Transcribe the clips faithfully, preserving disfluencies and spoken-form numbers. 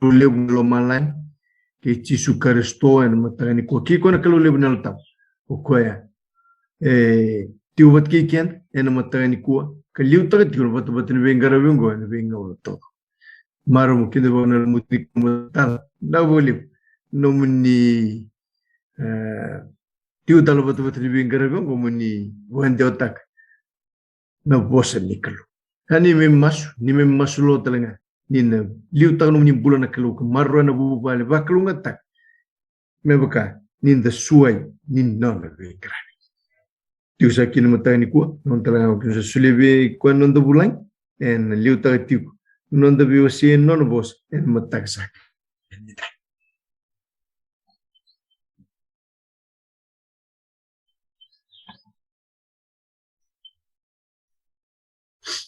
Kalou levu mai lomalagi, kei Jisu Karisito ena mataka nikua, kei koya na Kalou levu na Yalo Tabu. O koya e tiko vata kei keda ena mataka nikua ka liutaka tiko na vatavata ni veiqaravi oqo ena veigauna taucoko. Marama, keda vaka na lumuti koya mataka, na vakalevu nomuni, e, tiko tale vatavata ni veiqaravi oqo mo ni vakadewataka na vosa ni Kalou. Ia ni me masu, ni me masu lo tale ga ni na liutaka nomuni bula na Kalou ka maroroya na vuvale, vakalougatataka me vaka ni da suai ni nona veiqaravi. Tiko sa kina mataka nikua, nona tale ga, kina sa solia vei koya na noda vulagi ena liutaka tiko na noda veiwasei ena nona vosa ena mataka sa kina.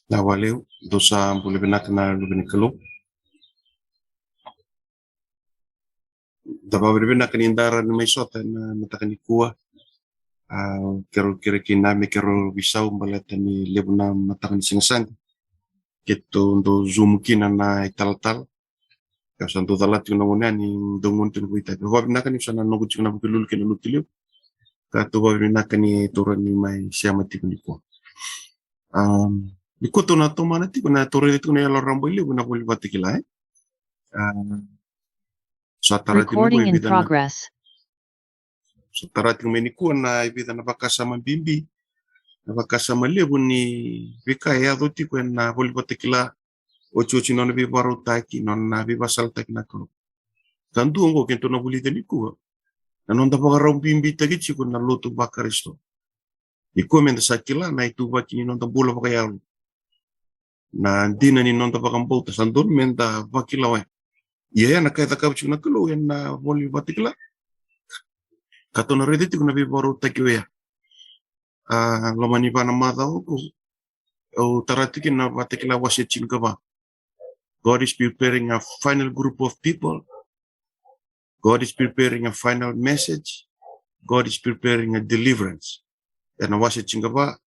Na vakalevu, dou sa bula vinaka na luve ni Kalou. Da vakavinavinaka ni da rawa ni mai sota ena mataka nikua. A, keirau kerekere kina me keirau veisau baleta ni levu na mataka ni siga Sade keitou dau Zoom kina na italatala. Au sa dau cala tiko na gauna ni dau gunu tiko na vakaitavi. Vakavinavinaka ni sa na noqu tiko na Vukelulu kei na Lotu Levu. Ka tou vakavinavinaka ni tou rawa ni mai sema tiko nikua. Am, nikua tou na tomana tiko na, tou raica tiko na Yalo Rabailevu na iVola Vakatakila, e? Am, sa tara tiko mai e vica na, sa tara tiko mai nikua na e vica na vakasama bibi, na vakasama levu ni veika e yaco tiko ena iVola Vakatakila, otioti ni nona veivakarautaki, nona veivakasalataki na Kalou. Ka dua oqo keitou na vulica nikua, na noda vakarau bibitaki tiko na lotu vaKarisito. Nikua me da sa kila na ituvaki ni noda bula vakayalo, na dina ni noda vakabauta, sa dodonu me da vakila oya. Ia, ia na ka e cakava tiko na Kalou ena iVola Vakatakila, ka tou na raica tiko na veivakarautaki oya. A, loma ni va na macawa oqo, au tara tiko na Vakatakila wase tinikava. God is preparing a final group of people. God is preparing a final message. God is preparing a deliverance. Ena wase tinikava,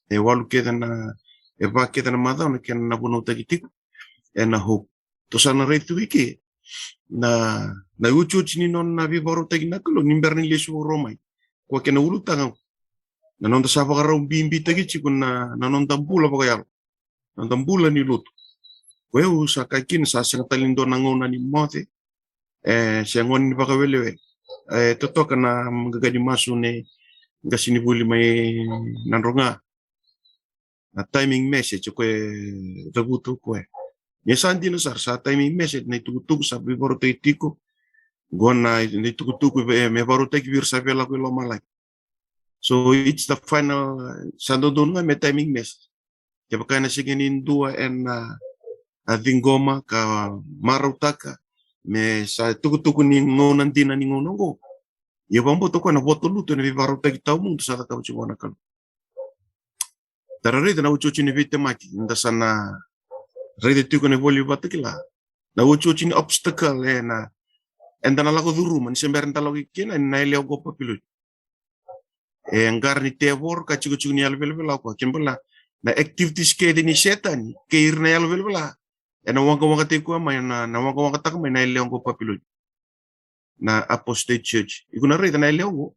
e walu kece na, e va kece na macawa na kena na vunautaki tiko ena hope. Tou sa na raica tu i ke na, na otioti ni nona veivakarautaki na Kalou ni bera ni lesu vakarua mai. Koya kena ulutaga, na noda sa vakarau bibitaki tiko na, na noda bula vakayalo, noda bula ni lotu. Ko au sa kaya kina sa sega tale ni dua na gauna ni moce, e, se gauna ni vakawelewele. E totoka na qaqa ni masu nei qasenivuli mai Nadroga. Na timing message ko e cavuta ko e. Ia sa dina sara, sa timing message na itukutuku sa veivakarautaki tiko. Qo na, na itukutuku e, me vakarautaki vei ira sa via lako i lomalagi. So it's the final, sa dodonu ga me timing message. Kevaka ena sega ni dua ena, a, ciqoma ka marautaka me sa tukutuku ni gauna dina ni gauna oqo, ia vakabauta o koya na voto lutu ena veivakarautaki tawamudu sa cakava tiko na Kalou. Da raica na otioti ni veitemaki, da sa na raica tiko na iVola Vakatakila. Na otioti ni obstacle ena, eda na lako curuma ni se bera ni da lako kina, na yalewa qo Papiloni. E qara ni tevoro ka tikotiko ni yalo velavela o koya. Kena ibalebale na activities kece ni Setani kei ira na yalo velavela ena waqawaqataki koya mai na, na waqawaqataka mai na yalewa qo Papiloni. Na apostate church. Iko na raica na yalewa qo,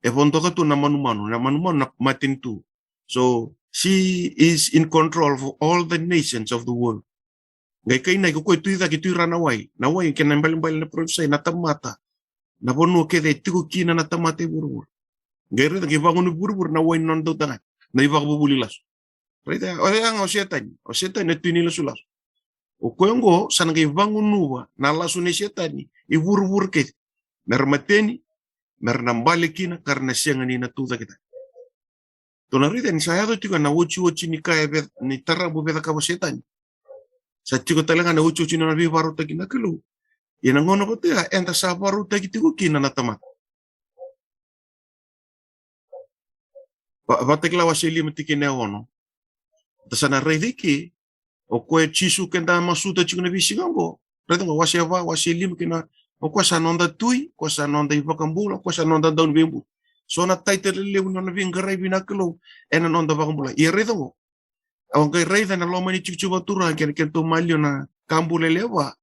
e vodoka tu na manumanu, na manumanu na matanitu. So she is in control of all the nations of the world. Qai kainaki o koya tu i cake, tu i ra na wai. Na wai kena ibalebale na parofisai, na tamata. Na vanua kece e tiko kina na tamata i vuravura. Qai raica qai vagunu i vuravura na wai ni nona dautagane, na ivakavuvuli lasu. Raica, oya ga o Setani, o Setani na tui ni lasulasu. O koya oqo sa na qai vagunuva na lasu nei Setani i vuravura kece. Me ra mateni, me ra na bale kina, ka ra na sega ni na tucake tale. Tou na raica ni sa yaco tiko na otioti ni ka e ve-, ni tarabu e cakava o Setani. Sa tiko tale ga na otioti ni nona veivakarautaki na Kalou. Ia na gauna vata ya eda sa vakarautaki tiko kina na tamata. Va-, Vakatakila wase lima tikina e ono. Da sa na raica i ke, o koya Jisu keda masuta tiko na veisiga oqo. Raica qo, wase va, wase lima kei na, o koya sa noda tui, o koya sa noda iVakabula, o koya sa noda Dauniveibula. So na title lelevu ni nona veiqaravi na Kalou ena noda vakabula. Ia raica qo, au qai raica na loma ni tikotiko vakaturaga kei na, kei na tou maliwa na ka bula e lewe va.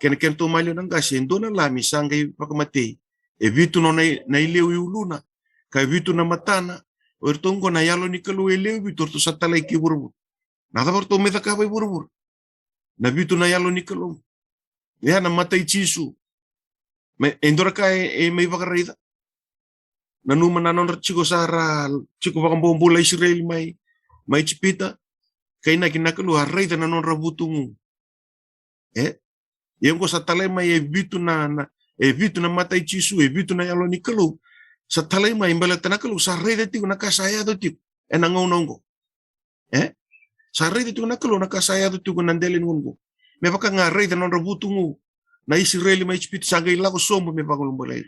kei na kedatou maliwa na qase, e dua na lami sa qai vakamatei. E vitu na, na ileu i uluna, ka e vitu na matana. O iratou oqo na yalo ni Kalou e lewe vitu, o iratou sa talai ki vuravura. Na cava o iratou mai cakava i vuravura? Na vitu na yalo ni Kalou. Ia na mata i Jisu. Me, e dua na ka e, e mai vakaraica. Nanuma na nodra tiko sa ra, tiko vakabobula Isireli mai, mai Ijipita. Kainaki na Kalou, a raica na nodra vutugu. E? Ia oqo sa talai mai e vitu na, na, e vitu na mata i Jisu, e vitu na yalo ni Kalou. Sa talai mai baleta na Kalou, sa raica tiko na ka sa yaco tiko. Ena gauna oqo. E? Sa raica tiko na Kalou na ka sa yaco tiko na dela ni gauna oqo. Me vaka ga raica na nodra vutugu na Isireli mai Ijipita sa qai lako sobu me vakabulai.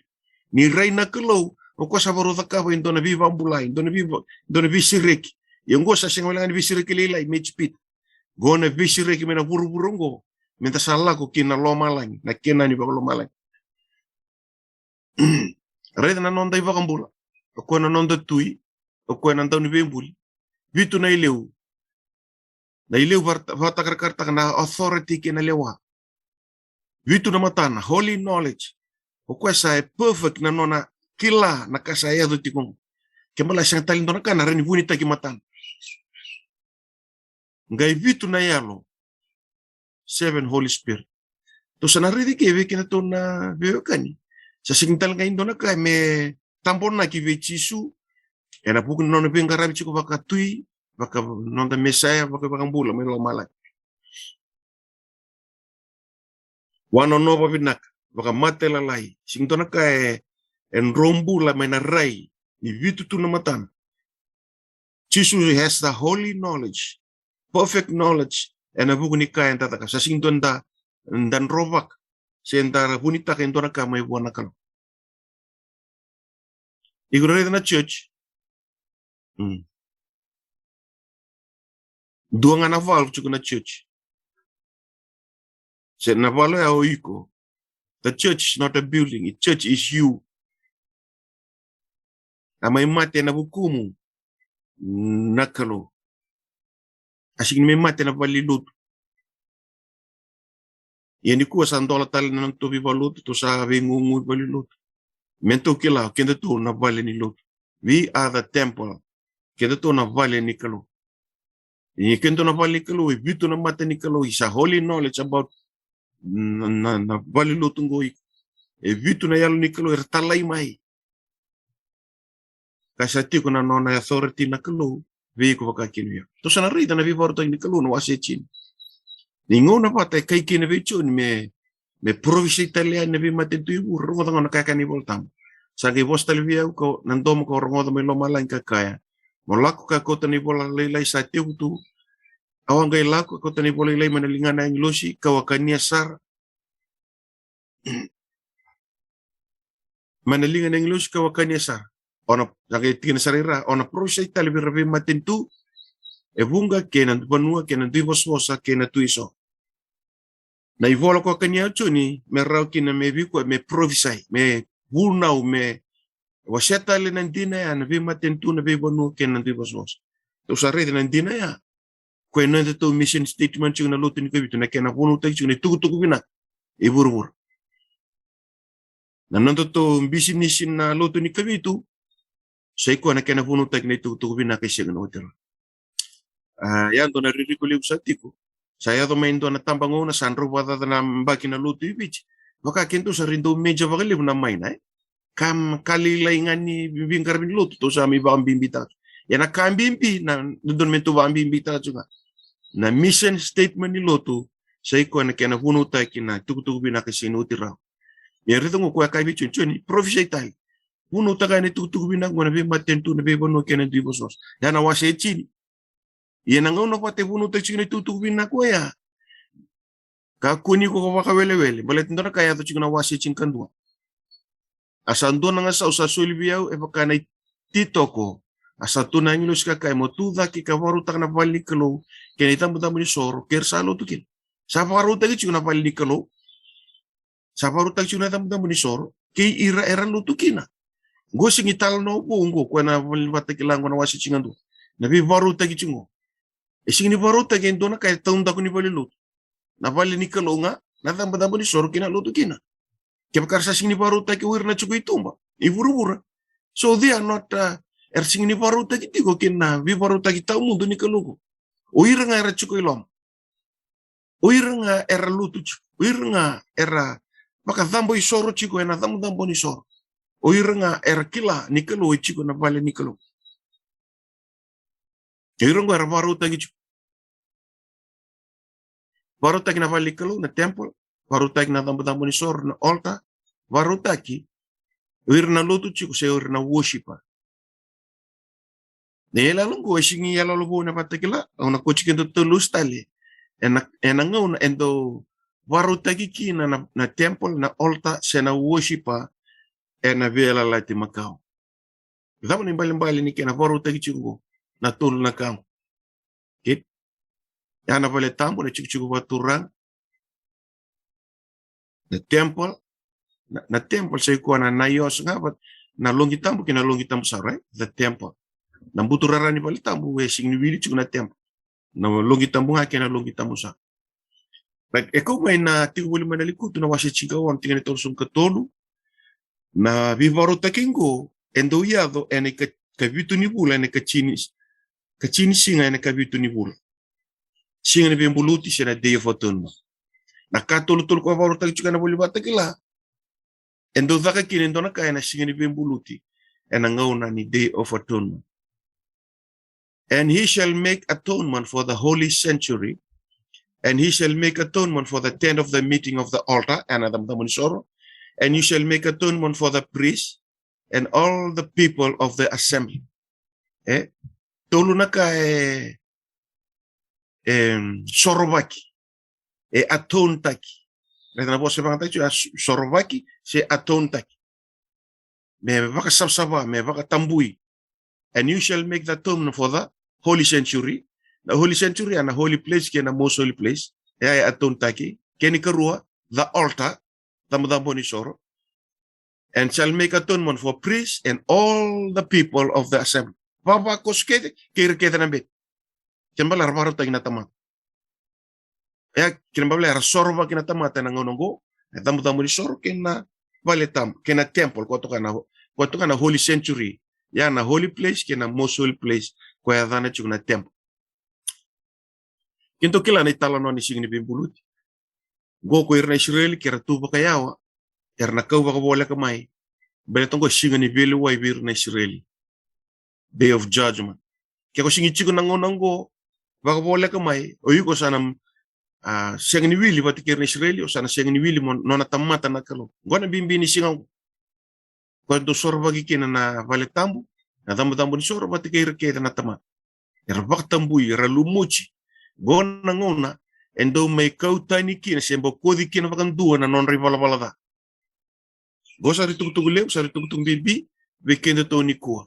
Ni rai na Kalou, o koya sa varau cakava e dua na veivakabulai, e dua na veiva-, e dua na veisereki. Ia oqo sa sega wale ga ni veisereki lailai mai Ijipita. Oqo na veisereki mai na vuravura oqo, meda sa lako ki na lomalagi, na Kenani vakalomalagi. Raica na noda iVakabula, o koya na noda Tui, o koya na Dauniveibuli. Vitu na ileu. Na ileu vata-, vatakarakarataka na authority kei na lewa. Vitu na matana, holy knowledge. O koya sa e perfect na nona kila na ka sa yaco tiko oqo. Ke bala sega tale dua na ka na rawa ni vunitaki matana. Qai vitu na yalo, seven Holy Spirit. Tou sa na raica ke vei kedatou na veiwekani. Sa sega tale ga e dua na ka me tabonaki vei Jisu, ena vuku ni nona veiqaravi tiko vakatui, vaka noda Mesaia, vaka, vakabula mai lomalagi. Wanonova vinaka, vakamatailalai, sega dua na ka e, e dro bula mai na rai ni vitu tu na matana. Jisu has the holy knowledge, perfect knowledge, ena vuku ni ka eda cakava. Sa sega dua da, da drovaka, se da vunitaka e dua na ka mai vua na Kalou. Iko na raica na church. Mm. Dua ga na valu tiko na church. Se na valu ya o iko. The church is not a building. The church is you. A mai mate ena vukumu na Kalou. A sega ni mai mate ena valenilotu. Ia nikua sa dola tale na nodatou veivalelotu, tou sa veigugu i valenilotu. Me tou kila, kedatou na vale ni lotu. We are the temple. Kedatou na vale ni Kalou. Ia kedatou na vale ni Kalou, e vitu na mata ni Kalou, is a holy knowledge about na, na, na valenilotu qo. E vitu na yalo ni Kalou era talai mai. Ka sa tiko na nona authority na Kalou vei iko vakakina vei au. Tou sa na raica na veivakarautaki ni Kalou na wase tini. Ni gauna vata e kai kina vei Joni me, me parofisai tale yani na veimatanitu e vuravura, rogoca ga na ka e kaya na iVolatabu. Sa qai vosa tale vei au ka na domo ka rogoca mai lomalagi ka kaya, mo lako ka kauta na ivola lailai sa tevu tu. Au a qai lako ka kauta na ivola lailai mai na ligana na agilosi, kau a kania sara. Mai na liga na agilosi kau a kania sara. O na, sa qai tikina sara i ra, o na parofisai tale vei ira veimatanitu e vuqa kei na vanua kei na duivosavosa kei na tui eso. Na ivola ko kania o Joni me rawa kina me vei koya me parofisai, me vunau, me wasea tale na dina ya na veimatanitu, na veivanua kei na duivosavosa. Tou sa raica na dina ya. Koya na nodatou mission statement tiko na Lotu ni Kavitu, na kena vunautaki tiko na itukutuku vinaka e vuravura. Na nodatou bisinisi na Lotu ni Kavitu, sa i koya na kena vunautaki na itukutuku vinaka e sega ni oti rawa. A, ia dua na ririko levu sa tiko. Sa yaco mai dua na tabagauna, sa drau vakacaca na yabaki na Lotu i Viti. Vaka kedatou sa ri dau major vakalevu na minor, e? Ka, ka lailai ga ni veiqaravi ni lotu, tou sa mai vakabibitaka tu. Ia na ka bibi, na dodonu me tou vakabibitaka tu ga. Na mission statement ni Lotu, sa i koya na kena vunautaki na itukutuku vinaka e sega ni oti rawa. Ia raica qo koya e kaya vei Joni, Joni, parofisai tale. Vunautaka na itukutuku vinaka qo na veimatanitu, na veivanua kei na duivosavosa. Ia na wase e tini. Ia na gauna vata e vunautaki tiko na itukutuku vinaka oya, kakua ni ko vakawelewele, baleta dua na ka e yaco tiko na wase tinikadua. A sa dua na gasau sa soli vei au e vaka na ititoko. A sa tu na agilosi ka kaya, mo tu cake ka vakarautaka na vale ni Kalou kei na icabocabo ni soro kei ira sa lotu kina. Sa vakarautaki tiko na vale ni Kalou. Sa vakarautaki tiko na icabocabo ni soro kei ira era lotu kina. Qo sega ni talanoa vou qo, koya na vale ni Vakatakila qo na wase tinikadua. Na veivakarautaki tiko qo. E sega ni vakarautaki e dua na ka e taudaku ni valenilotu. Na vale ni Kalou ga, na cabocabo ni soro kina lotu kina. Kevaka era sa sega ni vakarautaki o ira na tiko i tuba, i vuravura. So they are not, uh, era sega ni vakarautaki tiko kina veivakarautaki tawamudu ni Kalou. O ira ga era tiko i loma. O ira ga era lotu tiko. O ira ga era vakacabo isoro tiko ena cabocabo ni soro. O ira ga era kila ni Kalou e tiko na vale ni Kalou. O ira ga era vakarautaki tiko. Vakarautaki na vale ni Kalou, na temple. Vakarautaki na cabocabo ni soro, na altar. Vakarautaki o ira na lotu tiko se o ira na worshiper. Na iyaloyalo oqo e sega ni iyaloyalo vou na Vakatakila, au na kauti kedatou tale ena, ena gauna e dau vakarautaki kina na, na temple, na altar, se na worshiper ena Veiyalayalati Makawa. Cava na ibalebale ni kena vakarautaki tiko oqo na tolu na ka oqo? Okay? Ya na vale tabu, na itikotiko vakaturaga, na temple, na, na temple sa i koya na, na naos ga, but na loqi tabu kei na loqi tabu sara, right? The temple. Na buturara ni vale tabu e sega ni wili tiko na temple. Na loqi tabu ga kei na loqi tabu sara. But e kau mai na Tiko Voli mai na Lekutu na wase tinikaono, tikina e tolusagavulu ka tolu. Na veivakarautaki oqo e dau yaco ena ika, ikavitu ni vula, ena ikatini, ikatini siga ena ikavitu ni vula. Siga ni Veibuluti se na Day of Atonement. Na ka tolutolu koya e vakarautaki tiko ena ivola ni Vakatakila, e dau caka kina e dua na ka ena Siga ni Veibuluti, ena gauna ni Day of Atonement. And he shall make atonement for the holy sanctuary, and he shall make atonement for the tent of the meeting of the altar, ena cabocabo ni soro, and you shall make atonement for the priest and all the people of the assembly. E tolu na ka e, e sorovaki, e atonetaki. Raica na vosa e vakayagataki tiko, a so-, sorovaki se atonetaki. Me vakasavasava, me vakatabui. And you shall make the atonement for the holy sanctuary. Na holy sanctuary, a na holy place kei na most holy place. E a e atonetaki. Kena ikarua, the altar, cabocabo ni soro. And shall make atonement for priests and all the people of the assembly. Vavakoso kece kei ira kece na bete. Kena ibalebale era vakarautaki na tamata. E a, kena ibalebale era sorovaki na tamata ena gauna oqo, na cabocabo ni soro kei na vale tabu, kei na temple, koya toka na, koya toka na holy sanctuary. Ya na holy place kei na most holy place, koya e yacana tiko na temple. Kedatou kila na italanoa ni Siga ni Veibuluti. Oqo ko ira na Isireli ke ra tu vakayawa, era na kau vakavoleka mai. Baleta oqo e siga ni veilewai vei ira na Isireli. Day of judgment. Ke ko sega ni tiko na gauna oqo, vakavoleka mai, o iko sa na, a, sega ni wili vata kei ira na Isireli, o sa na sega ni wili mo nona tamata na Kalou. Oqo na bibi ni siga oqo. Koya e dau sorovaki kina na vale tabu, na cabocabo ni soro vata kei ira kece na tamata. Era vakatabui, era lumuti. Oqo na gauna e dau mai kau tani kina se bokoci kina vakadua na nodra ivalavala ca. Oqo sa itukutuku levu, sa itukutuku bibi vei kedatou nikua.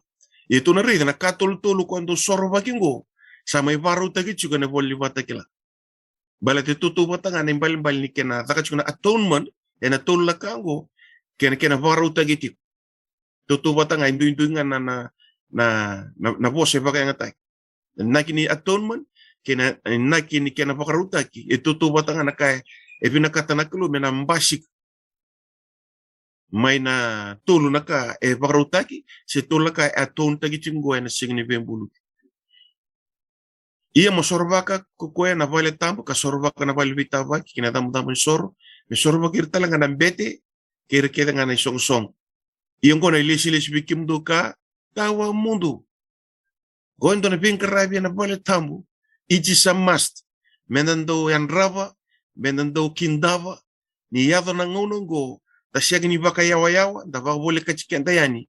Ia tou na raica na ka tolutolu koya e dau sorovaki oqo, sa mai vakarautaki tiko ena ivola ni Vakatakila. Baleta e tautauvata ga na ibalebale ni kena caka tiko na atonement ena tolu na ka oqo, kei na kena vakarautaki tiko. Tautauvata ga, e duidui ga na, na, na, na, na vosa e vakayagataki. Na inaki ni atonement kei na inaki ni kena vakarautaki, e tautauvata ga na ka e, e vinakata na Kalou me na basika mai na tolu na ka e vakarautaki, se tolu na ka e atonetaki tiko oqo ena Siga ni Veibuluti. Ia mo sorovaka ko koya na vale tabu, ka sorovaka na vale ni veitavaki kei na cabocabo ni soro, me sorovaki ira tale ga na bete kei ira kece ga na isoqosoqo. Ia oqo na ilesilesi vei kemudou ka tawamudu. Oqo e dua na veiqaravi ena vale tabu. It is a must. Meda dau yadrava, meda dau kidava ni yaco na gauna oqo, da sega ni vakayawayawa, da vakavolekati keda yani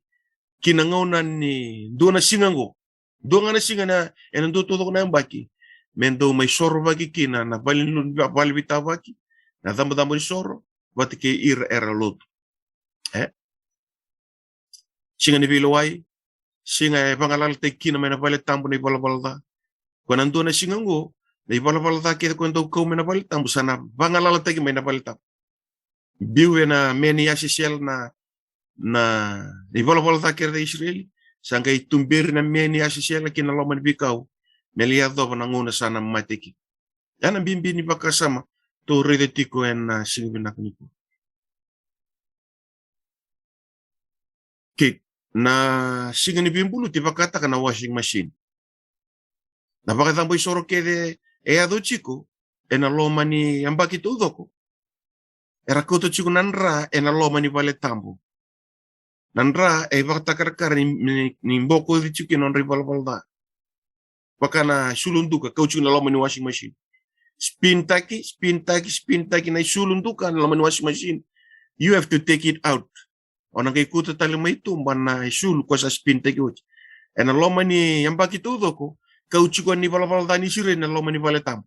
ki na gauna ni dua na siga oqo. Dua ga na siga ena, ena dua taucoko na yabaki, me dau mai sorovaki kina na vale, vale ni veitavaki, na cabocabo ni soro, vata kei ira era lotu. E? Siga ni veilewai, siga e vagalalataki kina mai na vale tabu na ivalavala ca. Ko na dua na siga oqo, na ivalavala ca kece ko e dau kau mai na vale tabu, sa na vagalalataki mai na vale tabu. Biu ena me ni yasesela na, na ivalavala ca kece na Isireli, sa qai tuberi na me ni yasesela ki na loma ni veikau, me lai yacova na gauna sa na mate kina. Ya na bibi ni vakasama, tou raica tiko ena siga vinaka nikua. Ke na siga ni veibuluti vakataka na washing machine. Na vakacabo isoro kece e yaco tiko ena loma ni yabaki taucoko, era kauta tiko na dra ena loma ni vale tabu. Na dra e vakatakarakara ni, ni, ni bokoci tiko kina nodra ivalavala ca. Vaka na isulu duka kau tiko na loma ni washing machine. Spin taki, spin taki, spin taki na isulu duka na loma ni washing machine. You have to take it out. O na qai kauta tale mai tuba na isulu ko sa spin taki oti. Ena loma ni yabaki taucoko, kau tiko ni valavala ca ni sireni na loma ni vale tabu.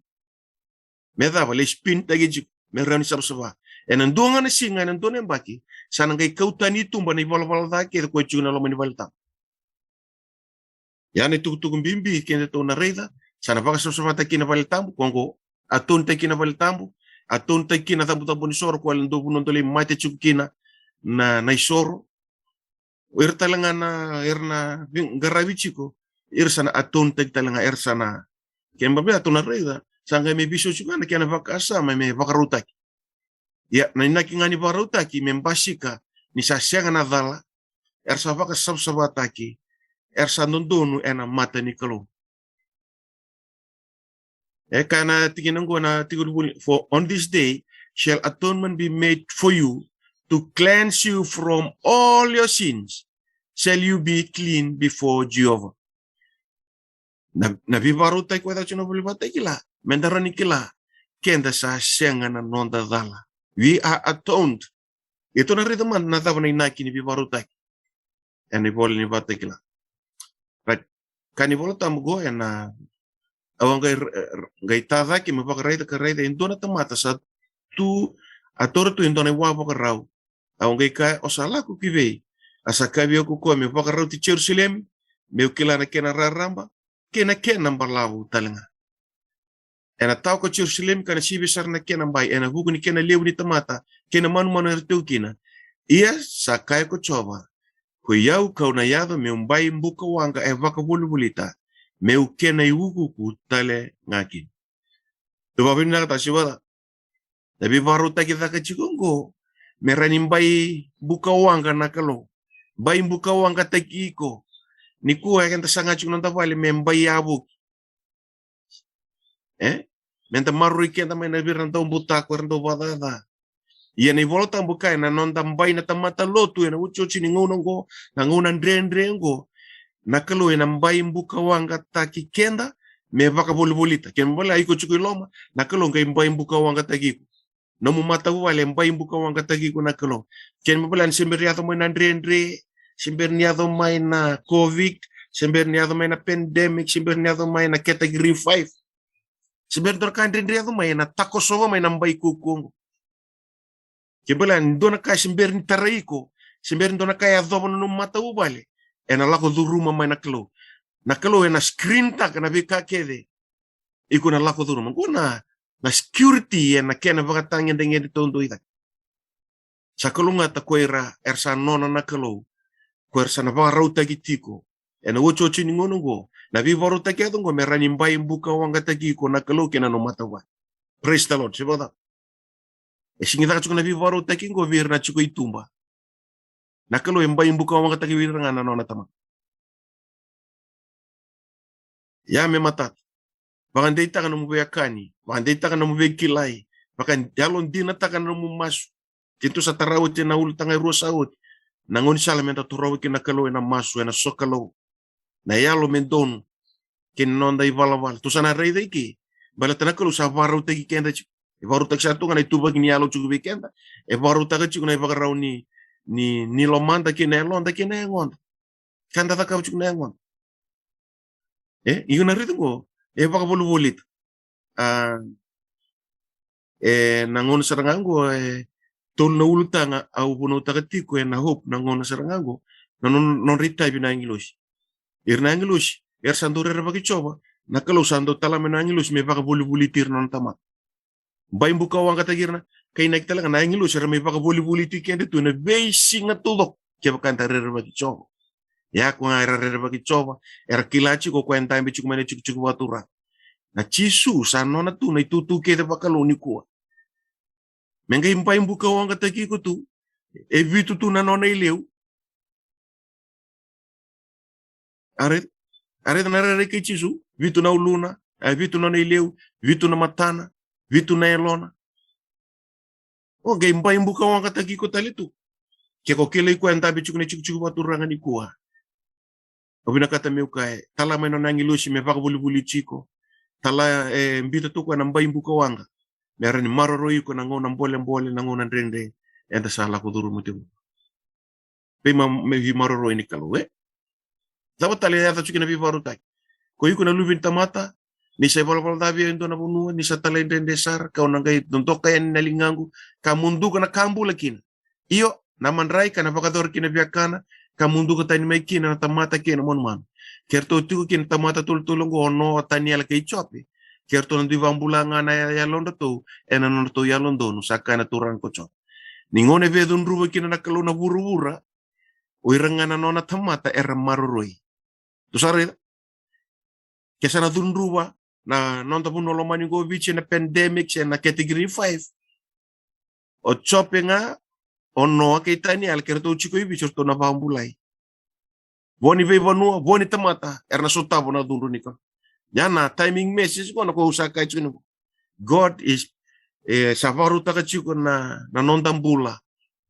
Me cava, lai spin taki tiko, me rawa ni savasava. Ena dua ga na siga, ena dua na yabaki, sa na qai kau tani tuba na ivalavala ca kece ko tiko na loma ni vale tabu. Ia na itukutuku bibi keda tou na raica, sa na vakasavasavataki na vale tabu, ko qo, atone taki na vale tabu, atone taki na cabocabo ni soro, ko e dau vanua dau lai mate tiko kina na, na isoro. O ira tale ga na, era na vei-, qaravi tiko, ira sa na atone taki tale ga, era sa na. Kena ibalebale tou na raica, sa qai me veisau tiko ga na kena vakasama me vakarautaki. Ia, na inaki ga ni vakarautaki, me basika, ni sa sega na cala, era sa vakasavasavataki, era sa dodonu ena mata ni Kalou. E kaya na tikina qo na tiko ni vuli, "For on this day shall atonement be made for you to cleanse you from all your sins, shall you be clean before Jehovah." Na, na veivakarautaki ko e caka tiko na ivola ni Vakatakila, me da rawa ni kila, keda sa sega na noda cala. We are atoned. E tou na raica mada na cava na inaki ni veivakarautaki ena ivola ni Vakatakila. Right. Ka ni Vola Tabu qo ena, au a qai, qai tacake me vakaraica ka raica e dua na tamata sa tu, a taura tu e dua na iwa vakarau. Au a qai kaya, "O sa lako ki vei?" A sa kaya vei au ko koya, "Meu vakarauti Jerusalemi, meu kila na kena raraba kei na kena balavu tale ga. Ena tawa ko Jerusalemi ka na sivi sara na kena bai ena vuku ni kena levu ni tamata kei na manumanu era tiko kina. Ia sa kaya ko Jiova, koi au kau na yaco meu bai buka waqa e vakavolivolita, meu kena iukuuku tale ga kina." Tou vakavinavinakataka, se vaka na veivakarautaki caka tiko qo, me rawa ni bai buka waqa na Kalou. Bai buka waqa taki iko. Nikua eda saga tiko noda vale me bai yavuki. E? Me da maroroi keda mai na vei ira na daubutako, era dau vakacaca. Ia na iVola Tabu kaya na noda bai na tamata lotu ena otioti ni gauna qo, na gauna dredre qo, na Kalou ena bai buka waqa taki keda me vakavolivolita. Kena ibalebale iko tiko i loma, na Kalou qai bai buka waqa taki iko. Nomu matavuvale e bai buka waqa taki iko na Kalou. Kena ibalebale ni se bera ni yaco mai na dredre, se bera ni yaco mai na COVID, se bera ni yaco mai na pandemic, se bera ni yaco mai na category five. Se bera ni dua na ka dredre yaco mai, ena takosova mai na bai kaukaua qo. Kena ibalebale ni dua na ka se bera ni tarai iko, se bera ni dua na ka e yacova na nomu matavuvale, ena lako curuma mai na Kalou. Na Kalou ena screen taka na veika kece iko na lako curuma. Qo na, na security ena kena vakatagedegede taudua i cake. Sa kalougata ko ira era sa nona na Kalou, ko ira sa na vakarautaki tiko ena otioti ni gauna qo. Na veivakarautaki yaco qo me rawa ni bai buka waqa taki iko na Kalou kei na nomu matavuvale. Praise the Lord. Se vaka e sega ni caka tiko na veivakarautaki qo vei ira na tiko i tuba. Na Kalou e bai buka waqa taki vei ira ga na nona tamata. Ia me matata. Vakadeitaka nomu veiwekani, vakadeitaka nomu veikilai, vakayalodinataka nomu masu. Keitou sa tara oti ena ulutaga e rua sa oti na gaunisala me da torovi kina na Kalou ena masu, ena sokalou. Na yalo me donu kei na noda ivalavala. Tou sa na raica i ke, baleta na Kalou sa vakarautaki keda tiko. E vakarautaki sara tu ga na ituvaki ni yalo tiko vei keda. E vakarautaka tiko na ivakarau ni, ni, ni lomada kei na yaloda kei na yagoda. Ka da cakava tiko na yagoda. E, iko na raica qo, e vakavolivolita. A, e, na gauna sara ga qo, e, tolu na ulutaga au vunautaka tiko ena Hope na gauna sara ga qo, na nodra, nodra itavi na agilosi. Ira na agilosi era sa dau rerevaki Jiova, na Kalou sa dau tala mai na agilosi me vakavolivoliti ira na nona tamata. Bai buka waqa taki ira na, ka inaki tale ga na agilosi era mai vakavolivoliti keda tu ena veisiga taucoko kevaka eda rerevaki Jiova. Ia ko ga era rerevaki Jiova, era kila tiko ko e dabe tiko mai na tikotiko vakaturaga. Na Jisu sa nona tu na itutu kece vakalou nikua. Me qai bai bukawaqa taki iko tu. E vitu tu na nona ileu. A raica, a raica na rairai kei Jisu, vitu na uluna, e vitu na nona ileu, vitu na matana, vitu na yalona. O qai bai bukawaqa taki iko tale tu. Ke ko kilai koya e dabe tiko na itikotiko vakaturaga nikua. Au vinakata meu kaya, tala mai na nona agilosi me vakavolivoliti iko. Tala, e, biuta tu koya na bai bukawaqa. Me rawa ni maroroi iko na gauna bolebole, na gauna dredre. Eda sa lako curuma tiko. Vei ma-, me veimaroroi ni Kalou, e? Cava tale e yaco tiko na veivakarautaki? Ko iko na luve ni tamata, ni sa ivalavala ca vei au e dua na vanua, ni sa talaidredre sara, kau na qai dodoka yani na ligaqu, ka muduka na ka bula kina. Io, na madrai ka na vakayacori kina viakana, ka muduka tani mai kina na tamata kei na manumanu. Ke ratou tiko kina na tamata tolutolu oqo, o Noa, Taniela kei Jope. Ke ratou na dui vakabula ga na ya-, yalodratou, ena nodratou yalododonu, sa kaya na Turaga ko Jope. Ni gauna e via cudruva kina na Kalou na vuravura, o ira ga na nona tamata era maroroi. Tou sa raica? Ke sa na cudruva na noda vanua lomani qo o Viti ena pandemic, se na category five. O Jope ga, o Noa kei Taniela, ke ratou tiko i Viti, ratou na vakabulai. Vo ni veivanua, vo ni tamata, era na sotava na cudru ni Kalou. Ia na timing message qo na ko au sa kaya tiko ni qo. God is, e, sa vakarautaka tiko na, na noda bula,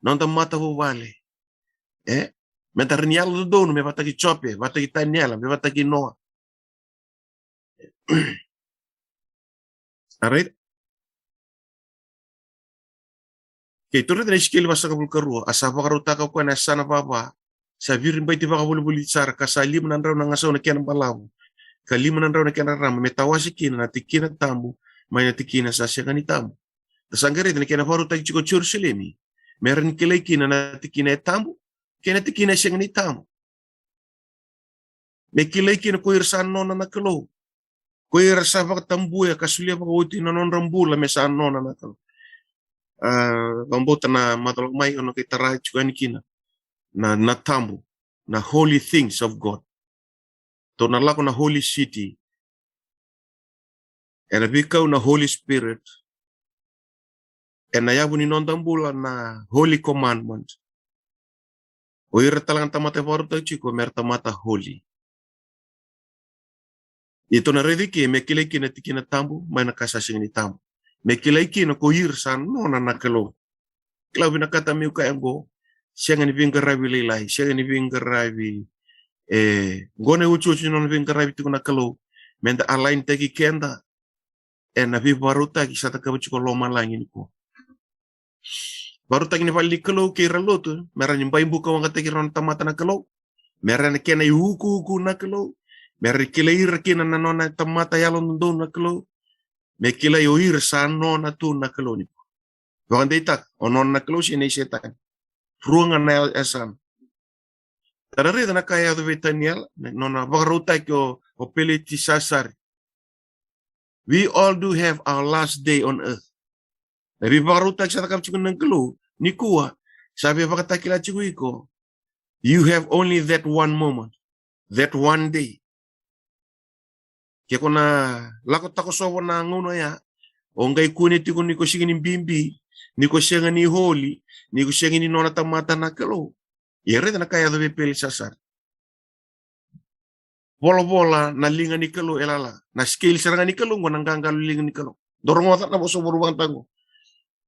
noda matavuvale. E? Meda rawa ni yalododonu, me vakataki Jope, vakataki Taniela, me vakataki Noa. Alright? Kei tou raica na Isikeli vasagavulu ka rua, a sa vakarautaka o koya na yasana vava, sa viribaiti vakavolivoliti sara, ka sa lima na drau na gasau na kena balavu, ka lima na drau na kena rarama, me tawase kina na tikina tabu mai na tikina sa sega ni tabu. Da sa qai raica na kena vakarautaki tiko o Jerusalemi, me rawa ni kilai kina na tikina e tabu kei na tikina e sega ni tabu. Me kilai kina ko ira sa nona na Kalou. Ko ira sa vakatabuya ka solia vakaoti na nodra bula me sa nona na Kalou. A, vakabauta na macawa mai au na qai tara tiko yani kina na, na tabu, na holy things of God. Tou na lako na holy city. Ena veikau na Holy Spirit. Ena yavu ni noda bula na holy commandment. O ira tale ga na tamata e vakarautaki tiko me ra tamata holy. Ia tou na raica ke me kilai kina na tikina tabu mai na ka sa sega ni tabu. Me kilai kina ko ira sa nona na Kalou. Kila, au vinakata meu kaya qo, sega ni veiqaravi lailai, sega ni veiqaravi, e, qo na iotioti ni nona veiqaravi tiko na Kalou, meda align taki keda ena veivakarautaki sa cakava tiko lomalagi nikua. Vakarautaki ni vale ni Kalou kei ira lotu, me rawa ni bai bukawaqa taki ira nona tamata na Kalou, me rawa na kena iukuuku na Kalou, me rawa ni kilai ira kina na nona tamata yalododonu na Kalou, me kilai o ira sa nona tu na Kalou nikua. Vakadeitaka, o nona na Kalou se nei Setani. Rua ga na ya-, yasana. Tou na raica na ka e yaco vei Taniela, na nona vakarautaki o, o Pelitisasari. We all do have our last day on earth. Na veivakarautaki sa cakava tiko na Kalou nikua, sa veivakatakila tiko iko. You have only that one moment, that one day. Ke ko na lako takosova na gauna oya, o qai kune tiko ni ko sega ni bibi, ni ko sega ni holy, ni ko sega ni nona tamata na Kalou. Ia raica na ka e yaco vei Pelitisasari. Volavola na liga ni Kalou e lala. Na scale sara ga ni Kalou qo na qaqalo liga ni Kalou. Dou rogoca na vosa vuru vata qo.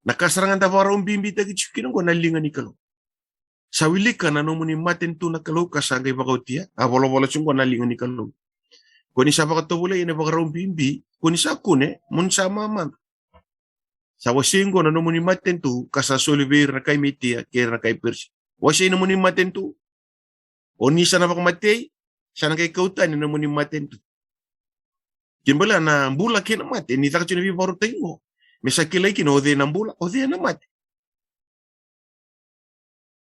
Na ka sara ga da vakarau bibitaki tiko kina qo na liga ni Kalou. Sa wilika na nomuni matanitu na Kalou ka sa qai vakaotia, a volavola tiko qo na liga ni Kalou. Ko ni sa vakatovolei ena vakarau bibi, ko ni sa kune, mo ni sa mamada. Sa wasei qo na nomuni matanitu ka sa soli vei ira na kai Mitia kei ira na kai Perisi. Wasei na nomuni matanitu. O ni sa na vakamatei, sa na qai kau tani na nomuni matanitu. Kena ibalebale na bula kei na mate, ni caka tiko na veivakarautaki qo, me sa kilai kina o cei na bula, o cei na mate.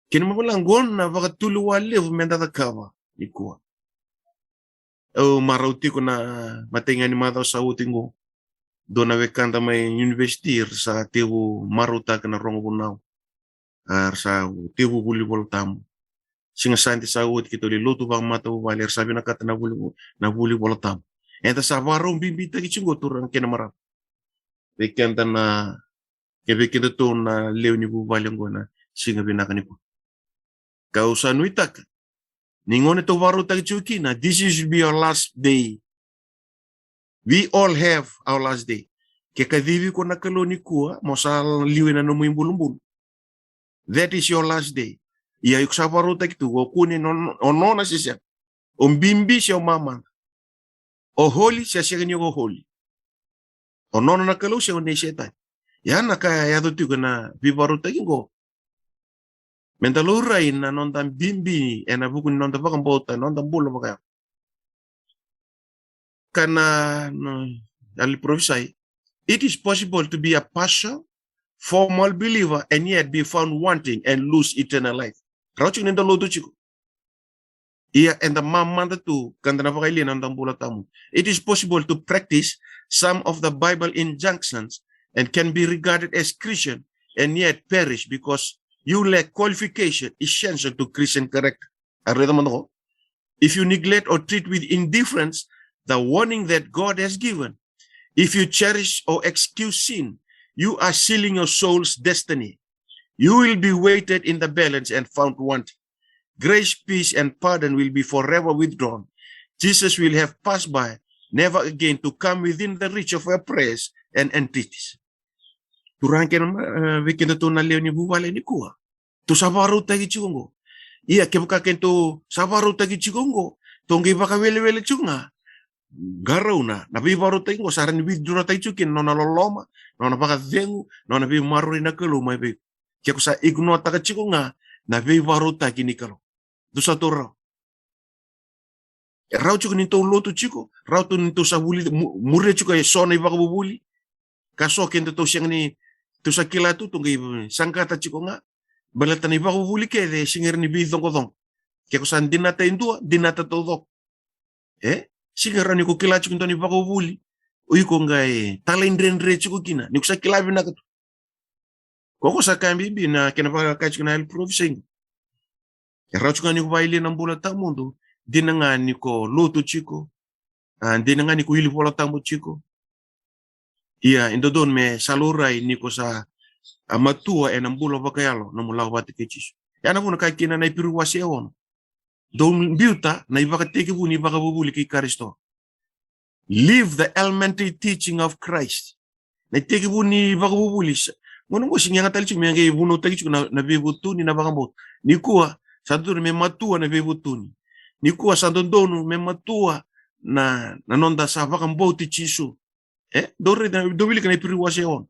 Kena ibalebale qo na vakatulewa levu meda cakava nikua. Au marau tiko na imatai ga ni macawa sa oti qo, dua na wekada mai university era sa tevu marautaka na rogo vunau. A, era sa tevu vuli Vola Tabu. Siga Sade sa oti keitou lai lotu vakamatavuvale, era sa vinakata na vuli, na vuli Vola Tabu. Eda sa vakarau bibitaki tiko qo, turaga kei na marama. Vei keda na Ke vei kedatou na lewe ni vuvale oqo na siga vinaka nikua. Kau sa nuitaka ni gauna tou vakarautaki tiko kina, this is be your last day. We all have our last day. Ke kacivi iko na Kalou nikua, mo sa liu ena nomu ibulubulu, that is your last day. Ia iko sa vakarautaki tu, o kune, o nona se sega, o bibi se o mamada, o holy se sega ni o holy, o nona na Kalou se o nei Setani. Ia na ka e yaco tiko ena veivakarautaki oqo, meda laurai na noda bibi ena vuku ni noda vakabauta, noda bula vakayalo. Ka na, na, ali prophesy, it is possible to be a partial, formal believer and yet be found wanting and lose eternal life. Rawa tiko ni da lotu tiko, ia eda mamada tu ka da na vakayalia na noda bula tawamudu. It is possible to practice some of the Bible injunctions and can be regarded as Christian and yet perish because you lack qualification essential to Christian character. A raica mada qo. If you neglect or treat with indifference the warning that God has given, if you cherish or excuse sin, you are sealing your soul's destiny. You will be weighted in the balance and found wanting. Grace, peace, and pardon will be forever withdrawn. Jesus will have passed by, never again to come within the reach of your prayers and entreaties. Turaga kei na, eh, vei kedatou na lewe ni vuvale nikua, tou sa vakarautaki tiko oqo. Ia kevaka kedatou sa vakarautaki tiko oqo, tou qai vakawelewele tiko ga. Qarauna na veivakarautaki oqo, sa rawa ni withdraw-taki tiko kina na nona loloma, na nona vakacegu, na nona veimaroroi na Kalou mai vei iko. Ke ko sa ignore-taka tiko ga na veivakarautaki ni Kalou. Tou sa tou rawa. E rawa tiko ni tou lotu tiko, rawa tiko ni tou sa vuli, mu-, muria tiko e so na ivakavuvuli. Ka so kedatou sega ni, tou sa kila tu, tou qai saqata tiko ga. Baleta na ivakavuvuli kece e sega ni veicoqacoqa. Ke ko sa dinata e dua, dinata taucoko. E? Sega ni rawa ni ko kila tiko e dua na ivakavuvuli, o iko qai talaidredre tiko kina ni ko sa kila vinaka tu. Ko ko sa kaya bibi na kena vakakaya tiko na yalo ni parofisai. E rawa tiko ga ni ko vakayalia na bula tawamudu, dina ga ni ko lotu tiko, a, dina ga ni ko wili Vola Tabu tiko. Ia, e dodonu me sa laurai ni ko sa, a, matua ena bula vakayalo, nomu lako vata kei Jisu. Ia na vuna kaya kina na Iperiu wase e ono: Dou biuta na ivakatekivu ni ivakavuvuli kei Karisito. Live the elementary teaching of Christ. Na itekivu ni ivakavuvuli sa, gauna qo sega ni yaga tale tiko me qai vunautaki tiko na, na veivutuni, na vakabauta. Nikua sa dodonu me matua na veivutuni. Nikua sa dodonu me matua na, na noda sa vakabauti Jisu. E, dou raica, dou wilika na Iperiu wase e ono.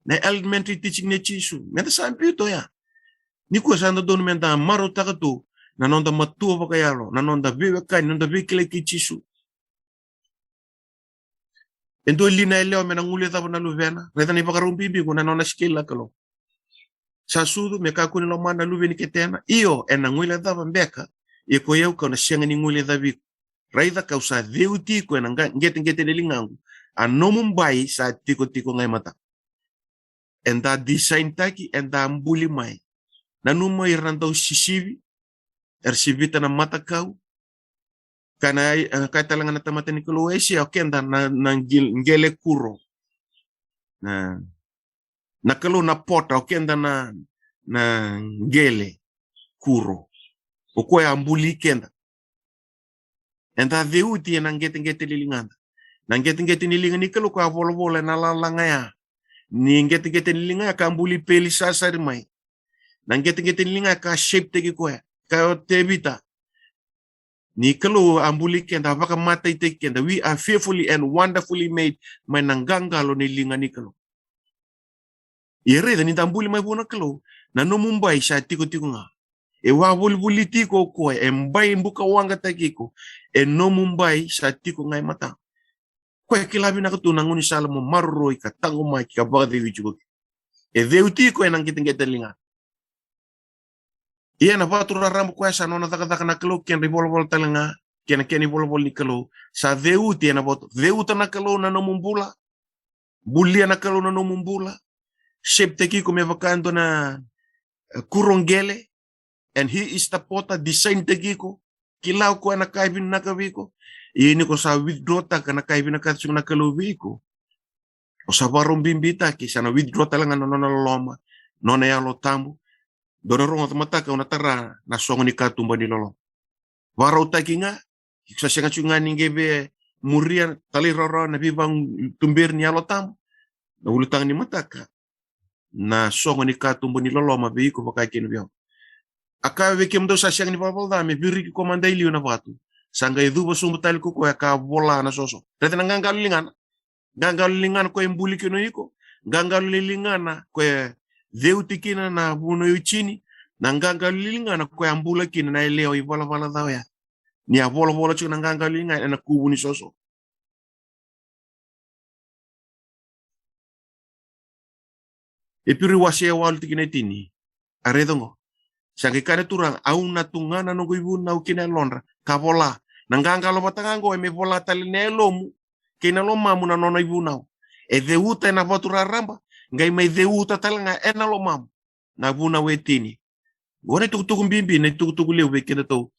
Na elementary teaching nei Jisu. Meda sa biuta oya. Nikua sa dodonu meda marautaka tu na noda matua vakayalo, na noda veiwekani, na noda veikilai kei Jisu. E dua li na yalewa me na guilecava na luvena? Raica na ivakarau bibi qo, na nona scale na Kalou. Sa sucu me kakua ni lomana na luve ni ketena, io, ena guilecava beka, ia ko i au kau na sega ni guilecavi iko. Raica, kau sa ceuti iko ena qa-, qeteqete ni ligaqu, a nomu bai sa tikotiko ga e mataqu. Eda design-taki, eda buli mai. Nanuma ira na dausisivi, era sivita na matakau. Ka na, e, kaya tale ga na tamata ni Kalou o Aisea, o keda na, na qil-, qele kuro. Na, na Kalou na pota, o keda na, na qele kuro. O koya a buli keda. Eda ceuti ena qeteqete ni ligada. Na qeteqete ni liga ni Kalou koya a volavola ena lalaga ya. Ni qeteqete ni liga ya ka buli Pelisasari mai. Na qeteqete ni liga ya ka shape-taki koya, ka o Tevita. Ni Kalou a buli keda, a vakamataitaki keda. We are fearfully and wonderfully made, mai na qaqalo ni liga ni Kalou. Ia raica, ni da buli mai vua na Kalou, na nomu bai sa tikotiko ga. E wavolivoli tiko o koya, e bai bukawaqataki iko, e nomu bai sa tiko ga e mataqu. Koya e kila vinaka tu na gaunisala mo maroroi ka taqomaki ka vakacegu tiko kina. E ceuti iko ena qeteqete ni liga. Ia na vatu raraba koya sa nona cakacaka na Kalou, kena ivolavola tale ga, kena, kena ivolavola ni Kalou, sa ceuti ena vatu. Ceuta na Kalou na nomu bula, bulia na Kalou na nomu bula, shape-taki iko me vaka e dua na, e, kuro qele, and he is the potter, design-taki iko, kila o koya na ka e vinaka vei iko. Ia ni ko sa withdraw-taka na ka e vinakata tiko na Kalou vei iko, O sa vakarau bibitaki, sa na withdraw tale ga na nona loloma, nona Yalo Tabu. Dou na rogoca mataka au na tara na sogo ni katuba ni loloma. Vakarautaki ga, iko sa sega tiko ga ni qai via muria talairawarawa na veivakatuberi ni Yalo Tabu. Na ulutaga ni mataka, na sogo ni katuba ni loloma vei iko vaka kina vei au. A kaya vei kemudou sa sega ni valavala ca me viriki koya mada e liu na vatu. Sa qai cuva sobu tale ko koya ka vola na soso. Raica na qaqalo ligana. Qaqalo ligana koya e buli kina o iko. Qaqalo ligana koya e ceuti kina na vunau e tini. Na qaqalo ligana koya a bula kina na yalewa ivalavala ca oya. Ni a volavola tiko na qaqalo ligana ena kuvu ni soso. Iperiu wase e walu tikina e tini. A raica oqo. Sa qai kaya na Turaga, au na tugana na noqu ivunau ki na yalodra ka vola. Na qaqalo vata ga oqo e me vola tale na yalomu kei na lomamu na nona ivunau. E ceuta ena vatu raraba, qai mai ceuta tale ga ena lomamu na vunau e tini. Oqo na itukutuku bibi, na itukutuku levu vei kedatou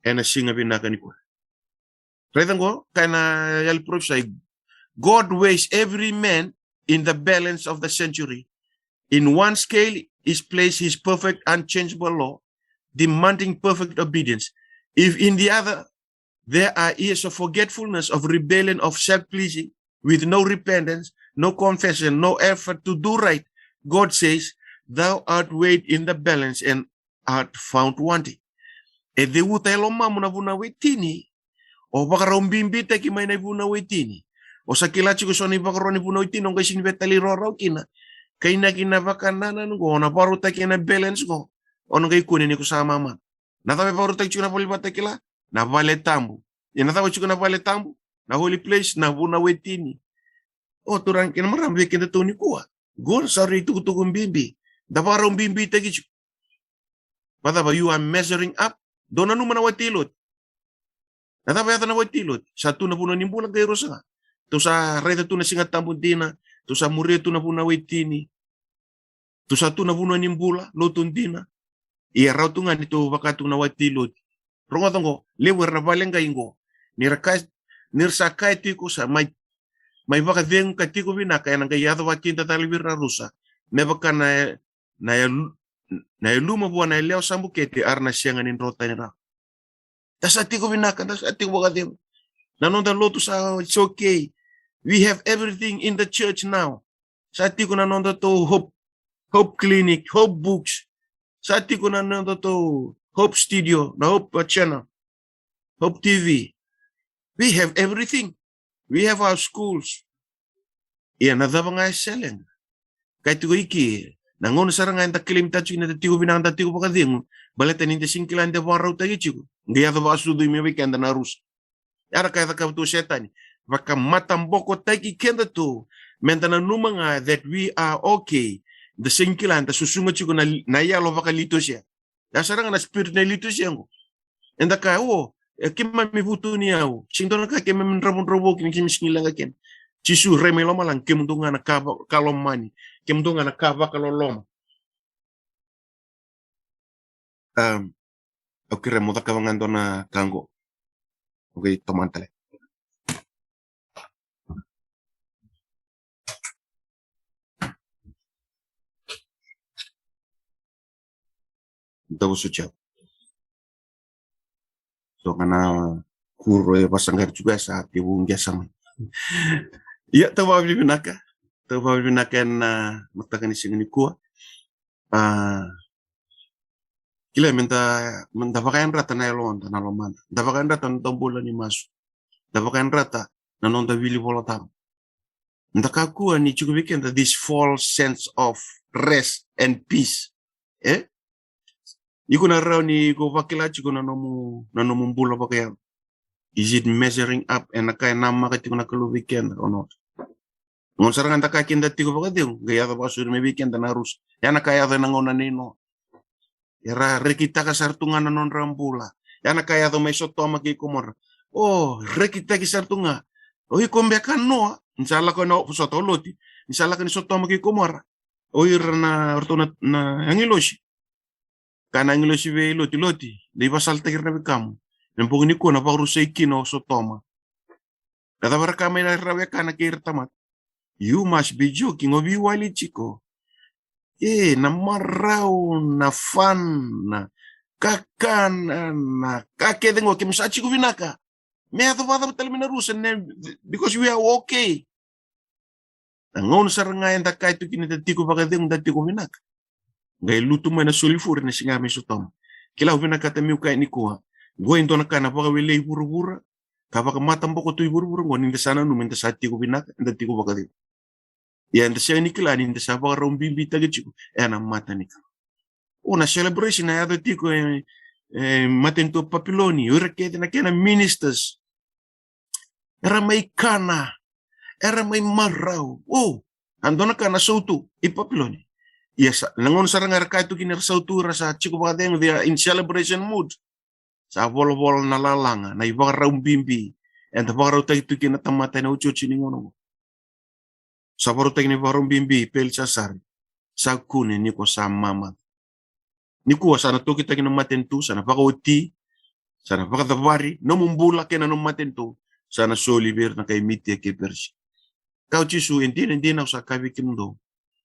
ena siga vinaka nikua. Raica oqo, kaya na yalo ni parofisai. God weighs every man in the balance of the century. In one scale is placed his perfect, unchangeable law, demanding perfect obedience. If in the other there are years of forgetfulness, of rebellion, of self-pleasing, with no repentance, no confession, no effort to do right, God says, "Thou art weighed in the balance and art found wanting." E ceuta e lomamu na vunau e tini. O vakarau bibitaki mai na ivunau e tini. O sa kila tiko so na ivakaro ni vunau e tini, o qai sega ni via talairawarawa kina. Ka inaki na vakanananu oqo, o na vakarautaki ena balance oqo. O na qai kune ni ko sa mamada. Na cava e vakarautaki tiko na vale ni Vakatakila? Na vale tabu. Ia na cava tiko na vale tabu? Na holy place, na vunau e tini. O turaga kei na marama, vei kedatou nikua, qo sa rui itukutuku bibi. Da vakarau bibitaki tiko. Vacava, you are measuring up? Dou nanuma na wati i Loti. Na cava e yaco na wati i Loti? Sa tu na vunau ni bula, qai rusa ga. Tou sa raica tu na Siga Tabu dina, tou sa muria tu na vunau e tini. Tou sa tu na vunau ni bula, lotu dina. Ia rawa tu ga ni tou vaka tu na wati i Loti. Rogoca oqo, levu era na vale qai oqo. Ni ra kaya, ni ra sa kaya tiko sa mai, mai vakacegu ka tiko vinaka, ena qai yaco vakakidacala vei ira na rusa. Me vaka na, na, na yaluma vua na yalewa sa bukete, era na sega ni dro tani rawa. Da sa tiko vinaka, da sa tiko vakacegu. Na noda lotu sa, it's okay. We have everything in the church now. Sa tiko na nodatou Hope, Hope Clinic, Hope Books. Sa tiko na nodatou Hope Studio, na Hope, uh, Channel, Hope T V. We have everything. We have our schools. Ia na cava ga e sega? Kaya tiko i ke, na gauna sara ga eda claim-taka tiko ni da tiko vinaka, da tiko vakacegu, baleta ni da sega ni kila ni da vakarautaki tiko, qai yaco vakasucumi vei keda na rusa. Era kaya, cakava tu o Setani, vakamatabokotaki kedatou, me da nanuma ga that we are okay. Da sega ni kila ni da susuga tiko na, na yalo vakalitosia. Ya sara ga na spirit na iliteracy qo. Eda kaya, o, e keimami vutuniyau. Sega ni dua na ka keimami dravudravua kina, keimami sega ni leqa kina. Jisu rai mai lomalagi, kemudou ga na ka va-, ka lomani. Kemudou ga na ka vakaloloma. Am, au kerea mo cakava ga e dua na ka qo. Okay, tomana tale. Dou vosoti au. So ga na kuro e vasaqari tiko ya sa tevu qesa mai. Ia, tou vakavinavinaka. Tou vakavinavinaka ena mataka ni siga nikua. A, kila me da, me da vakayadrata na yaloda, na lomada. Da vakayadrata na noda bula ni masu. Da vakayadrata na noda wili Vola Tabu. Da kakua ni tiko vei keda this false sense of rest and peace. E? Iko na rawa ni ko vakila tiko na nomu, na nomu bula vakayalo. Is it measuring up ena ka e namaka tiko na Kalou vei keda or not? Gauna sara ga da kaya keda tiko vakacegu, qai yaco vakasuri mai vei keda na rusa. Ya na ka yaco ena gauna nei Noa. Era rekitaka sara tu ga na nodra bula. Ya na ka yaco mai Sotoma kei Komora. O, rekitaki sara tu ga. O iko beka Noa, ni sa lako ena vosota o Loti, ni sa lako ni Sotoma kei Komora. O ira na, o ratou na, na agilosi. Kaya na agilosi vei Loti, Loti, dei vasalataki ira na wekamu. Me bogi nikua na vakarusai kina o Sotoma. Na cava era kaya mai na ira na wekana kei ira tamata? You must be joking. O veiwali tiko. E, na marau, na fun, na kakana, na ka kece qo, keimami sa tiko vinaka. Me yaco vakacava tale mai na rusa, ne, because we are okay. Na gauna sara ga eda kaya tu kina da tiko vakacegu, da tiko vinaka, qai lutu mai na sulifure na siga mai Sotoma. Kila, au vinakata meu kaya nikua, qo e dua na ka na vakawelei vuravura, ka vakamataboko tu i vuravura qo, ni da sa nanuma eda sa tiko vinaka, eda tiko vakacegu. Ia eda sega ni kila ni da sa vakarau bibitaki tiko ena mata ni Kalou. O na celebration na yaco tiko e, e matanitu o Papiloni, o ira kece na kena ministers. Era mai kana, era mai marau. O, a dua na ka na sautu i Papiloni. Ia sa, na gauna sara ga era kaya tu kina era sautu, era sa tiko vakacegu, they are in celebration mood. Sa volavola na lalaga, na ivakarau bibi eda vakarautaki tu kina na tamata ena iotioti ni gauna qo. Sa vakarautaki na ivakarau bibi, Pelisasari, sa kune, nikua sa mamata. Nikua sa na tokitaki na matanitu, sa na vakaoti, sa na vakacavari nomu bula kei na nomu matanitu, sa na soli vei ira na kai Mitia kei Persia. Kaya o Jisu, e dina, e dina, au sa kaya vei kemudou,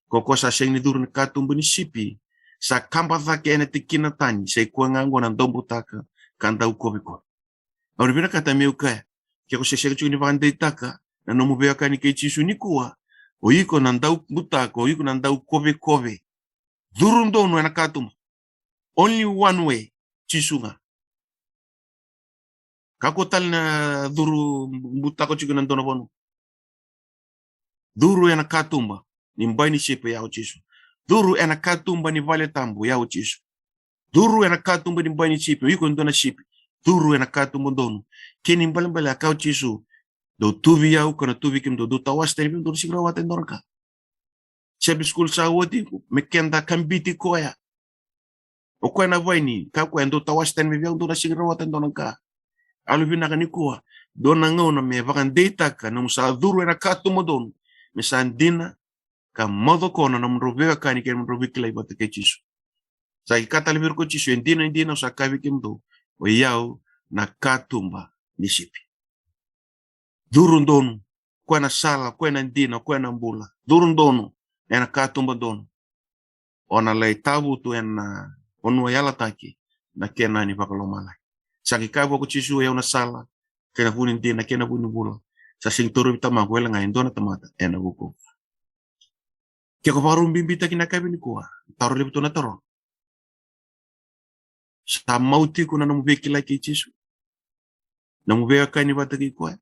ko koya sa sega ni curu ena katuba ni sipi, sa kaba cake ena tikina tani, sa i koya ga qo na daubutaka ka daukovekove. Au na vinakata meu kaya, ke ko se sega tiko ni vakadeitaka na nomu veiwekani kei Jisu nikua, o iko na daubutaka, o iko na daukovekove. Curu donu ena katuba. Only one way, Jisu ga. Kakua tale na curu butako tiko ena dua na vanua. Curu ena katuba ni bai ni sipi, ya o Jisu. Curu ena katuba ni vale tabu, ya o Jisu. Curu ena katuba ni bai ni sipi, o iko e dua na sipi. Curu ena katuba donu. Kena ibalebale, a kaya o Jisu, dou tu vei au, kau na tu vei kemudou, dou tawase tani vei au, dou na sega ni rawata e dua na ka. Sabbath school sa oti, me keda kabiti koya. O koya na vaini, kaya o koya, dou tawase tani mai vei au, dou na sega ni rawata e dua na ka. Yalovinaka nikua, dua na gauna me vakadeitaka na nomu sa curu ena katuba donu, me sa dina ka maucokona na nomudrau veiwekani kei na nomudrau veikilai vata kei Jisu. Sa qai kaya tale vei ira ko Jisu, e dina, e dina, au sa kaya vei kemudou, o i au na katuba ni sipi. Curu donu, koya na sala, koya na dina, koya na bula. Curu donu ena katuba donu, o na lai tavutu ena vanua yalataki, na Kenani vakalomalagi. Sa qai kaya vua ko Jisu, o i au na sala, kei na vu ni dina, kei na vu ni bula. Sa sega ni torovi Tamaqu wale ga e dua na tamata ena vukuqu. Ke ko vakarau bibitaki na yakavi nikua, taro levu tu na taro. Sa mau tiko na nomu veikilai kei Jisu, nomu veiwekani vata kei koya?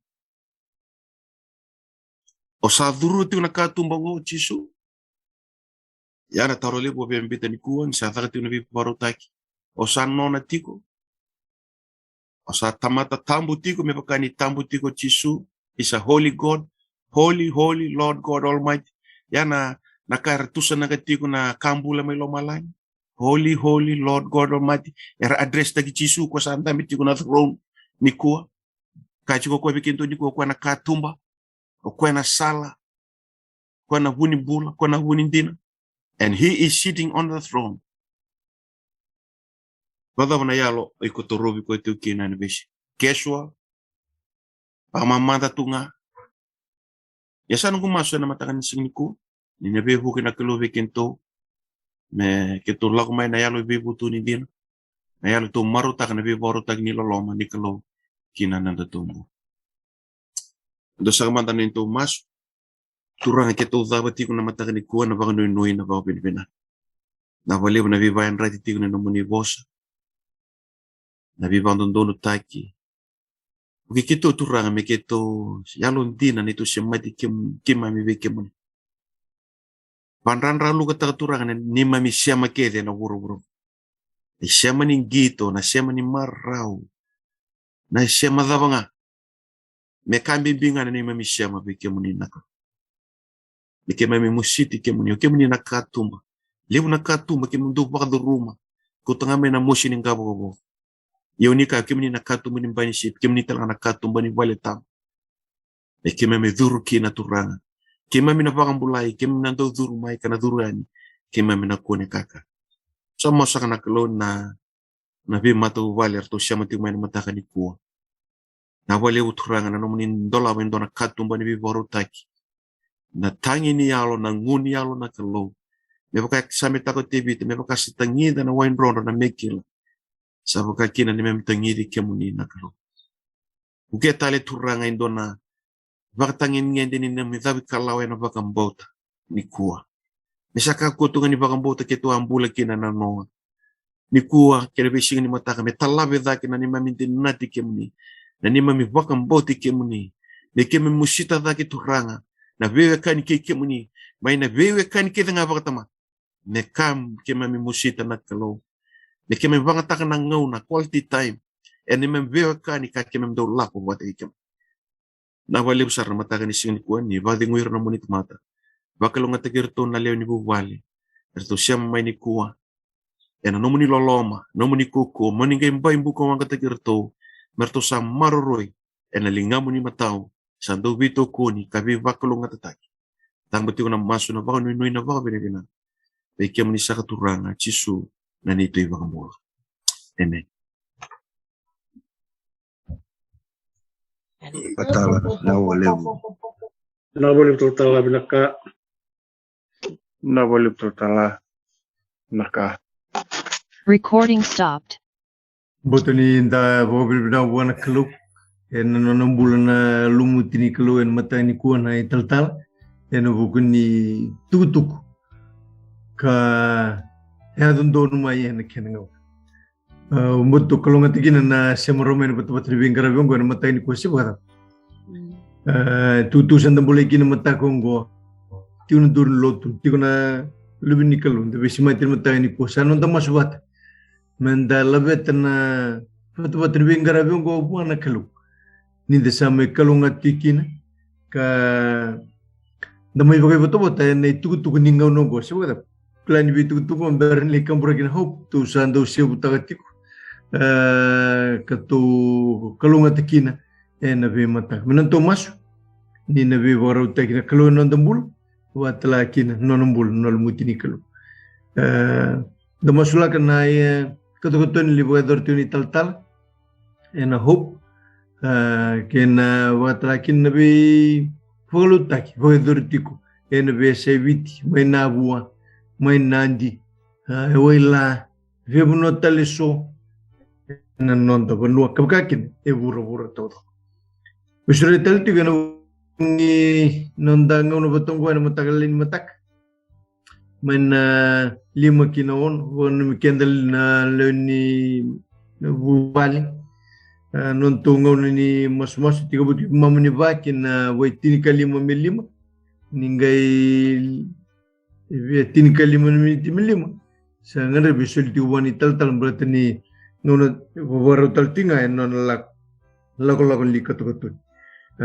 O sa curu tiko na katuba qo o Jisu? Ya na taro levu au via biuta nikua, ni sa caka tiko na veivakarautaki. O sa nona tiko? O sa tamata tabu tiko, me vaka ni tabu tiko o Jisu? He's a holy God. Holy, holy Lord God Almighty. Ya na, na ka era tusanaka tiko na ka bula mai lomalagi. Holy, holy Lord God Almighty. Era address taki Jisu, ko sa dabe tiko na throne nikua. Kaya tiko o koya vei kemudou nikua, o koya na katuba, o koya na sala, o koya na vu ni bula, o koya na vu ni dina. And he is sitting on the throne. Vakacava na yalo iko torovi koya tiko kina ena veisiga? Casual, vakamamada tu ga. Ia sa noqu masu ena mataka ni siga nikua, ni na veivuke na Kalou vei kedatou, me kedatou lako mai na yalo veivutuni dina, na yalo tou marautaka na veivakarautaki ni loloma ni Kalou ki na nodatou bula. Dou saka mada na neitou masu. Turaga, keitou cava tiko na mataka nikua ena vakanuinui, na vakavinavinaka. Na vakalevu na veivakayadrati tiko ni nomuni vosa, na veivakadodonutaki. Vukei keitou Turaga me keitou yalodina na neitou semati keim-, keimami vei kemuni. Vakadradralukataka Turaga na neimami sema kece ena vuravura. Na sema ni qito, na sema ni marau, na sema cava ga. Me ka bibi ga na neimami sema vei kemuni na Kalou. Me keimami mositi kemuni, o kemuni na katuba. Levu na katuba keimami dau vakacuruma, kauta ga mai na mosi ni qavokavoka. Ia o ni kaya o kemuni na katuba ni bai ni sipi, kemuni tale ga na katuba ni vale tabu. Me keimami curu kina Turaga. Keimami na vakabulai, keimami na dau curu mai ka na curu yani, keimami na kune kaka. Sa masu saka na Kalou na, na veimatavuvale eratou sema tiko mai na mataka nikua. Na vakalevu Turaga na nomuni dolava e dua na katuba ni veivakarautaki. na tagi ni yalo, na gu ni yalo na Kalou. Me vaka e sametaka o Tevita, me vaka sa tagica na wai drodro na me kila, sa vaka kina ni me tagici kemuni na Kalou. Uke tale Turaga e dua na vakatagedegede ni nomu cavikalawa ena vakabauta nikua. Me sa kakua tu ga ni vakabauta keitou a bula kina na noa. Nikua kei na veisiga ni mataka me talave cake na neimami dinati kemuni, na neimami vakabauti kemuni. Me keimami musita cake Turaga na veiwekani kei kemuni mai na veiwekani kece ga vakatamata. Me ka keimami musita na Kalou. Me keimami vagataka na gauna, quality time, ena neimami veiwekani ka keimami dau lako vata kei kemuni. Na vakalevu sara na mataka ni siga nikua ni vakacegui ira na nomuni tamata. Vakalougatataki iratou na lewe ni vuvale. Eratou sema mai nikua ena nomuni loloma, nomuni kaukaua, mo ni qai bai bukawaqa taki iratou, me ratou sa maroroi ena ligamuni matau, sa dau veitokoni ka veivakalougatataki. Taba tiko na masu, na vakanuinui, na vakavinavinaka vei kemuni saka Turaga Jisu, na neitou iVakabula. Emeni. Talatala, na vakalevu. Na vakalevu talatala, vinaka. Na vakalevu talatala, vinaka. Recording stopped. Boto ni da vakavinavinaka vua na Kalou ena nona bula na lumuti ni Kalou ena mataka nikua na italatala, ena vuku ni tukutuku ka yaco donu mai ena kena gauna. Au boto kalougata kina na sema rau mai na vatavata ni veiqaravi oqo ena mataka nikua, se vakacava? Tukutuku sa da bolei kina mataka oqo. Tiko na duru ni lotu, tiko na luve ni Kalou, da veisemati ena mataka nikua. Sa noda masu vata me da laveta na vatavata ni veiqaravi oqo vua na Kalou. Ni da sa mai kalougata tiko kina ka da mai vakaivotavota ena itukutuku ni gauna oqo, se vakacava? Kila ni veitukutuku oqo bera ni lai kabura kina Hope, tou sa dau sevutaka tiko, e, ka tou kalougata kina ena veimataka. Me na tou masu ni na veivakarautaki na Kalou ena noda bula, vata tale kina na nona bula na lumuti ni Kalou. E, da masulaka na, e, katokatoni lai vakayacori tiko ni talatala ena Hope, e, kei na vata tale kina na veivakaloutaki vakayacori tiko ena veiyasai Viti, mai Navua, mai Nadi, e, e Waila, veivanua tale eso ena noda vanua ka vaka kina e vuravura taucoko. Veisureti tale tiko ena vuku ni noda gauna vata oqo ena mataka lailai ni mataka, mai na lima ki na ono, vakananumi keda na lewe ni vuvale. E, nodatou gauna ni masumasu tiko vata kei keimami ni va ki na wai tinikalima me lima, ni qai e via tinikalima na miniti me lima. Sa gadrevi soli tiko vua na italatala baleta ni gauna vakarau tale tiko ga ena nona lako, lakolako ni katokatoni. E,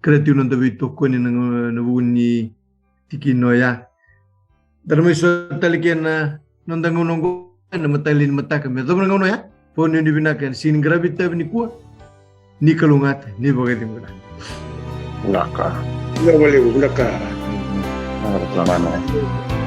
kerea tiko noda veitokoni ena, ena vuku ni tikina oya. Da na mai sota tale kei na noda gauna oqo ena mataka lailai ni mataka me yacova na gauna oya. Vakanuinui vinaka ena siga ni qaravi itavi nikua. Ni kalougata, ni vakacegu vinaka. Vinaka. Vinaka vakalevu, vinaka. Vinaka.